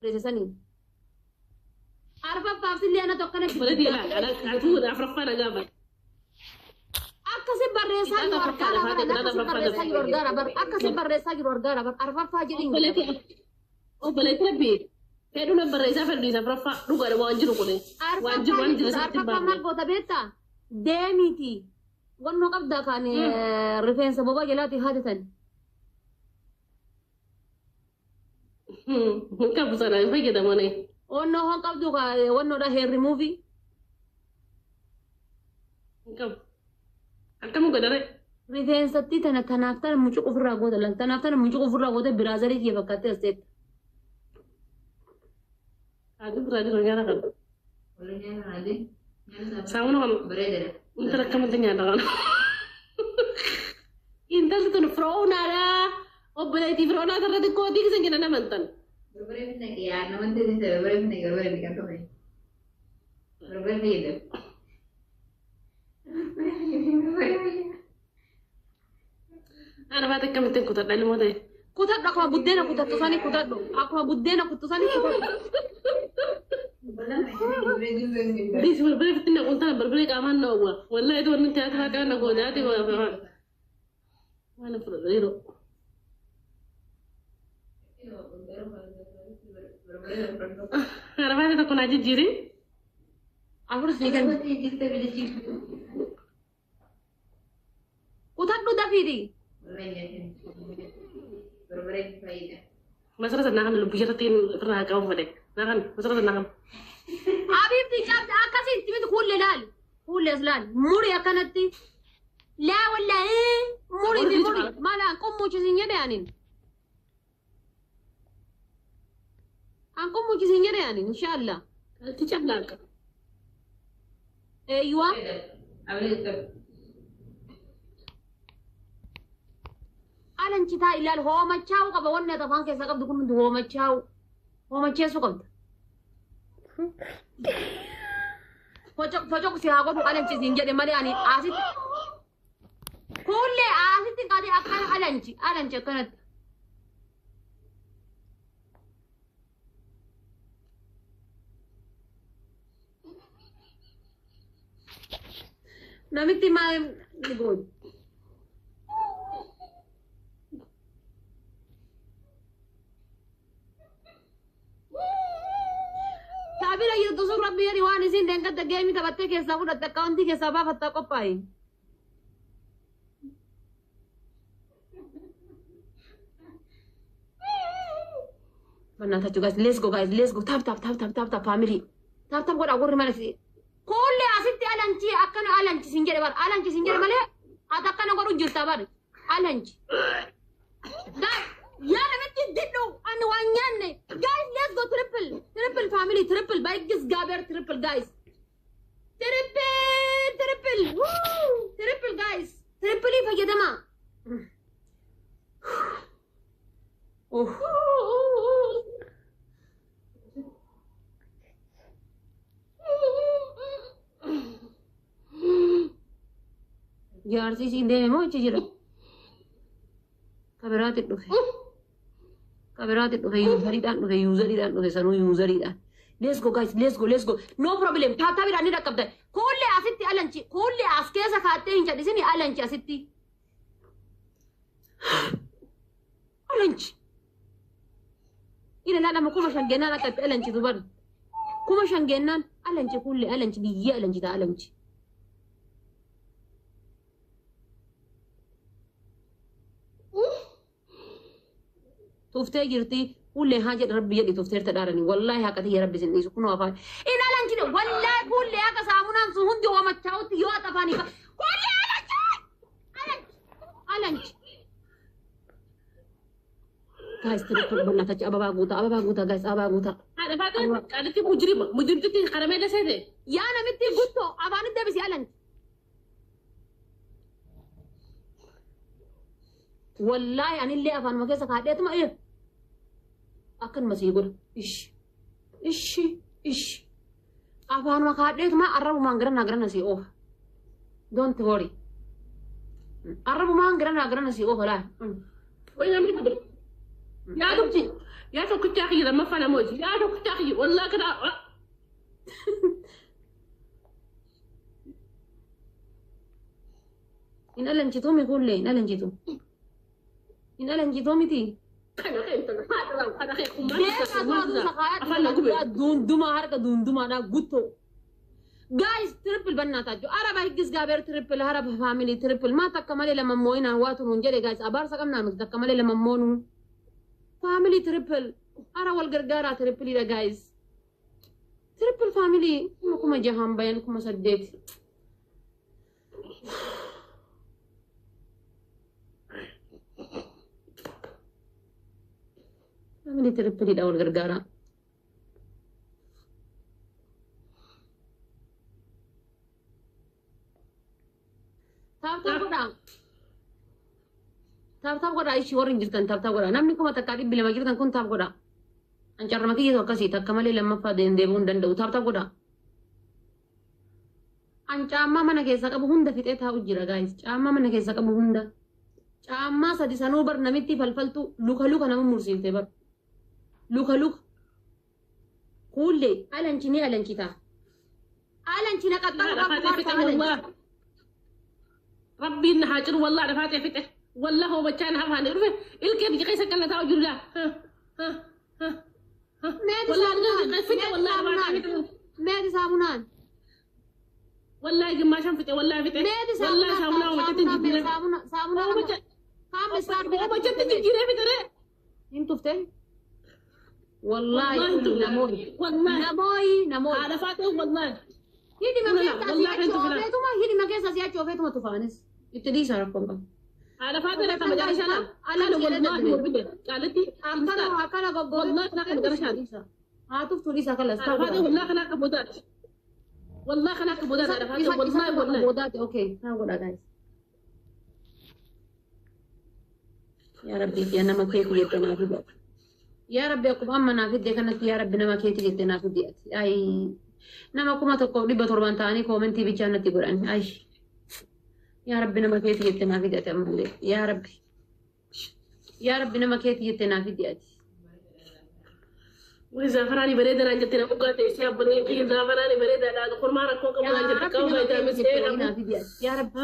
Barreesse saniin. Arfaffaaf sillee anatu akkana Obboleetti ilaali. Atuu afuraffaa na gaafate. Akkasi barreessaa jiru argaara bara, akkasi barreessaa jiru argaara bara, akkasi barreessaa jiru argaara bara, arfaffaa jedhiin. Obboleetti, obboleetti rabbi fedhu nan barreessaa, fedhu isa afuraffaa dhugaadha. Waan jiru kuni. Waan jiru, waan jiru sirriitti hin Arfaffaa maal baafne. goota beektaa? Deemiiti. Wannoo qabdaa kan rifeensa bobaa jalaati haadatan. Hin qabu, sana hin fayyadamanii. Wannoo hon qabdu ka wannoodha, hair remover. Hin qabu. Akkam godhare? Rifeensatti tana tanaaf tana mucuq ofirraa goota lan, tanaaf tana mucuq ofirraa goota, biraazarii kiyya fakkaattee as teetta. Haati biraa jiru nyaata kana. Saamuna kana. Intala akkamitti nyaata kana? Intalli tun firoonaadha. Obboleettii firoonaa irra xiqqoo tiiksan jedhan amantan. Barbaree finna yaa namatti barbaree finna, barbaree ni kan ta'e. Barbaree fayyadamu. Barbaree fayyadamu. Ana baate akkamittiin kutadha ilmoo ta'e? Kutadhu, akkuma buddeena kutattu sani kutadhu. Akkuma buddeena kuttu sani kutadhu. Diisi, barbaree fitti naquun tana barbaree qaamaan na oowwa. Wallahi itu wanni haati faa na goone haati waan fudhadha yeroo. Ana baate tokko naa jijjiiri. Afur sii kenna. Kutadhu dafiiti. Barbaree fayyadamu. Masara sana kana lubbuu irratti irraa qabu fedhe. Naa kana masara sana kana. Habiibti, cabde akkasitti miti, kuullee laali. Kuullee as laali. Muri akkanatti. Laa wallaahi, muri ti muri. Maala qummuchisiin jedhe anin. An qummuchisiin jedhe anin, inshallah. Itti callaaqa. Eeyyuwa. Alanchitaa ilaal, hoomachaa'uu qaba, wanni ati afaan keessaa qabdu kun hundi hoomachaa'uu. Hoomacheessuu qabda. Focoq focoq si haa godhu, alanchisiin jedhe malee ani asitti. Kuullee asitti qadee akkana alanchi alanchi akkanatti. Namitti maal ni gooyi? Taabira jirtu sun rabbi jedhi, waan isiin deengadda geemii taphattee keessaa fudhatte akkaawuntii keessaa baafattaa qophaa'i. Bannaatachu guys, let's go guys, let's go. Tap tap tap tap tap tap, family. Tap tap godha warri mana si. Kuullee asitti alanchi, akkana alanchi sin jedhe bar, alanchi sin jedhe malee ati akkana godhu jirta bar, alanchi. Guys, yaa namitti didhu, ani waan nyaanne. Guys, let's go, triple triple, family, triple by Gaber, triple guys. Triple triple, woo, triple guys. Triple fayyadama. Oh. Jaarsi isiin deeme moo achi jira? Kabiraati dhufe. Kabiraati dhufe, useriidhaan dhufe, useriidhaan dhufe, sanuu useriidhaan. Let's go guys, let's go, let's go. No problem. Tap tapiidhaan ni dhaqqabda. Kuullee asitti alanchi, kuullee as keessa kaattee hin cadhisini, alanchi asitti. Alanchi. Ila lama 5,000 gennaan akka itti alanchitu bar. 5,000 gennaan alanchi, kuullee alanchi, biyyee alanchi ta'a alanchi. Tuftee jirti, kuullee haa jedha, rabbi jedhi, tufteerta dhaarani, wallaahi haqa tiyya rabbi sin dhiisu, kunoo afaan in alanchine. Wallaahi kuullee akka saamunaan sun hundi hoomachaa'utti yoo ati afaanii kuullee alanchi alanchi alanchi. Guys, triple በእናታችሁ፣ አበባ ጉታ፣ አበባ ጉታ guys, አበባ ጉታ። Haadha faatee qaalitti mujrima mujrimtitti karameella seete. Yaa namitti guttoo afaanitti deebisi, alanchi. Wallaahi anillee afaanuma keessa kaadheetuma akkanuma sii godha. Ishi ishi ishi, afaanuma kaadheetuma arrabumaan garanaa garana sii oofa. Don't worry, arrabumaan garanaa garana sii oofa laa. Way namni kun yaa tubti Yaa tokkichaa kiyya lammaffaa nama hojii. Yaa tokkichaa kiyya wallaahi kana. Hin alanchituu mi kuullee hin alanchitu. Hin alanchituu miti. Kana kee intala haadha kana kee Beekaa afaan na gube. Duundumaa harka duundumaadhaa guttoo. Guys, triple bannaatachu. Araba higgis gaabeer triple, haraba family triple. Maa takka malee lama moo'inaan waa tunuun jedhe guys. Abaarsa qabnaa nuti takka malee lama moonuu. Family triple. Ara wal gargaaraa tripleidha guys. Triple family 6,000 bayan 8,000. Family tripleidha wal gargaaraa. Tap tap godhaa. Tap tap godhaa ishii warri hin jirtan tap tap godhaa. Namni 1200 jirtan kun tap godhaa. An carrama kiyyatu akkasii takka malee lammaffaa deemuu hin danda'u. Tap tap godhaa. An caammaa mana keessa qabu hunda fixee taa'u jira guys. Caammaa mana keessa qabu hunda. Caammaa sadi sanuu bar namitti falfaltu luka luka nama mursiifte bar. Luka luka. Kuullee alanchi ni alanchitaa. Alanchi na qaxxamu qabu alanchi. Rabbiin na haa ciru wallaahi dhafaatee fixe. Wallaahi hoobachaa na hafaanii dhufe ilkee biyya keessa kan na taa'u jiru laa. Meeti Wallaahi saamunaan. fixe wallaahi dhafaatee fixe. Meeti saamunaan. Wallaahi gimmaashan fixe wallaahi fixe. Meeti Wallaahi saamunaa hoobachatti jijjiiree. saamuna saamuna kaam istaar Hoobachatti jijjiiree fixe ree. Hin tufte? Wallaahi namooyi. Wallaahi. Namooyi namooyi. Haadha faatee wallaahi. Hidhima keessa asii Wallaahi achi tufila. oofeetuma hidhima keessa asii achi oofeetuma tufaanis. Itti dhiisa rakkoon qabu. Haadha faatee lafa magaalaa shanaa. Kana wallaahi wal Caaletti. Akkana akkana goggoobe. Wallaahi kana akka magaalaa shanaa. Haa tuftu dhiisa kalas. Haadha faatee wallaahi kana akka boodaati. Wallaahi kana akka boodaati haadha faatee wallaahi wallaahi. Boodaati okay. Haa godhaa guys. Yaa Rabbi yaa nama keeti jettee naa fide. Yaa Rabbi akkuma amma naa fidde kanatti yaa Rabbi nama keeti jettee naa fidde ati. Ay nama 1700 ta'anii koomentii bichaa natti godhan. Ay yaa Rabbi nama keeti jettee naa fidde ati ammallee. Yaa Rabbi. Yaa Rabbi nama keeti jettee naa fidde ati. Wai zaafaraani bareedaa naan jettee na dhugaa ta'e ishee abbolee kiyya zaafaraani bareedaadha. Kormaa rakkoo qabu Yaa naan jette Rabbi qabu nama faayidaa keeti miti. jettee wayii naa fidde ati. Yaa Rabbi.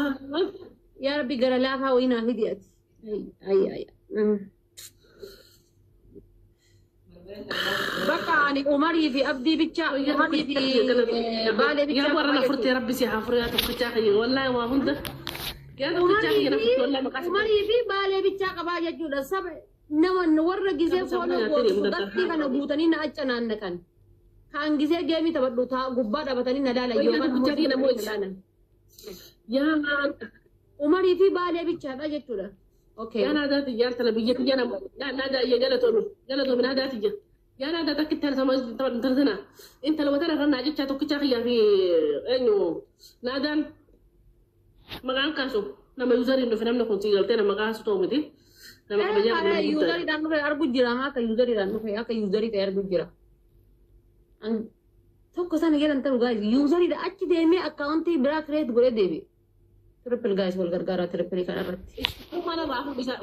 Yaa Rabbi gara laafaa wayii naa fidde ati. Ay ay ay. Bakka ani Umarii fi Abdii bichaa Umarii fi Baalee bichaa Yaa warra na furtee rabbi si haa furu yaa tokkichaa kiyya wallaahi waa hunda. Yaa tokkichaa kiyya na furtee wallaahi maqaa Umarii fi Baalee bichaa qabaa jechuudha. Saba nama warra gisee fooloo gootu gatti kana guutanii na accanaannaqan. Kaan gisee geemii taphadhu taa gubbaa dhaabatanii na laalan yookaan Tokkichaa kiyya ammoo namooti. na laalan. Yaa Umarii fi Baalee bichaadha jechuudha. Okay. yaa naadaa tiyya tana biyya tiyya nama yaa naadaa iyya galatoomi galatoomi naadaa tiyya. Yaa naadaa takki tana sama intala tana intala wata irra naa jechaa tokkichaa kiyyaa fi eenyu naadaan maqaan kaasu nama yuuzariin dhufe namni kun sii galtee nama kaasu ta'u miti. Nama kabajaa qabu nama guddaa. Yuuzariidhaan dhufe argu jira akka yuuzariidhaan dhufe akka yuuzarii ta'e argu jira. Tokko sana jedhan ta'u guys yuuzariidha achi deemee akkaawuntii biraa kireet godhee deebi'e. Triple guys wal gargaaraa triple kana irratti. Mana irraa fuudhu isaa.